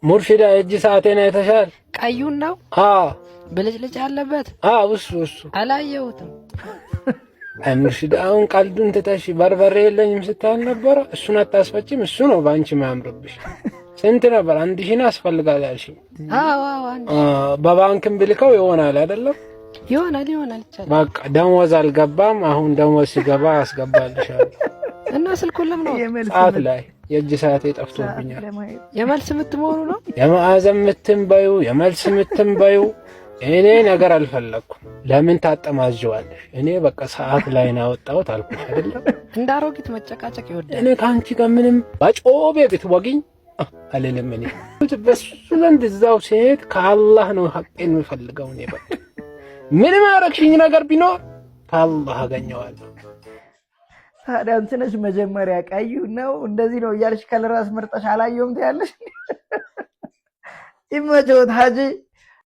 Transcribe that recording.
ሙርሺዳ፣ የእጅ ሰዓቴን አይተሻል? ቀዩን ነው? አዎ። ብልጭልጭ ያለበት? አዎ፣ እሱ እሱ። አላየሁትም። አይ ሙርሺዳ፣ አሁን ቀልዱን ትተሽ በርበሬ የለኝም ስትል ነበረ። እሱን አታስፈጭም። እሱ ነው በአንቺ ማያምርብሽ። ስንት ነበር? 1000 ነው ያስፈልጋል ያልሽኝ። አዎ፣ አንድ በባንክም ብልከው ይሆናል አይደለም? ይሆናል፣ ይሆናል፣ ይቻላል። በቃ ደሞዝ አልገባም። አሁን ደሞዝ ሲገባ አስገባልሻለሁ። እና ስልኩን ለምን አወጣ? የመልስ ሰዓት ምት ላይ የእጅ ሰዓቴ ጠፍቶብኛል። ለማየት። የመልስ ምት መሆኑ ነው። የማዕዘን ምትም በዩ፣ የመልስ ምትም በዩ፣ እኔ ነገር አልፈለግኩም። ለምን ታጠማዥዋለሽ? እኔ በቃ ሰዓት ላይ ነው ያወጣሁት አልኩሽ አይደለም? እንደ አሮጊት መጨቃጨቅ ይወዳል። እኔ ከአንቺ ጋር ምንም በጮቤ ብትወጊኝ አልልም። እኔ በሱ ዘንድ እዛው ሲሄድ ከአላህ ነው ሐቄን የምፈልገው። እኔ በቃ ምንም ያረግሽኝ ነገር ቢኖር ከአላህ አገኘዋለሁ። ታዲያ እንትነሽ መጀመሪያ ቀዩ ነው እንደዚህ ነው እያልሽ color አስመርጠሽ አላየሁም ትያለሽ። ይመቸውት ሀጂ።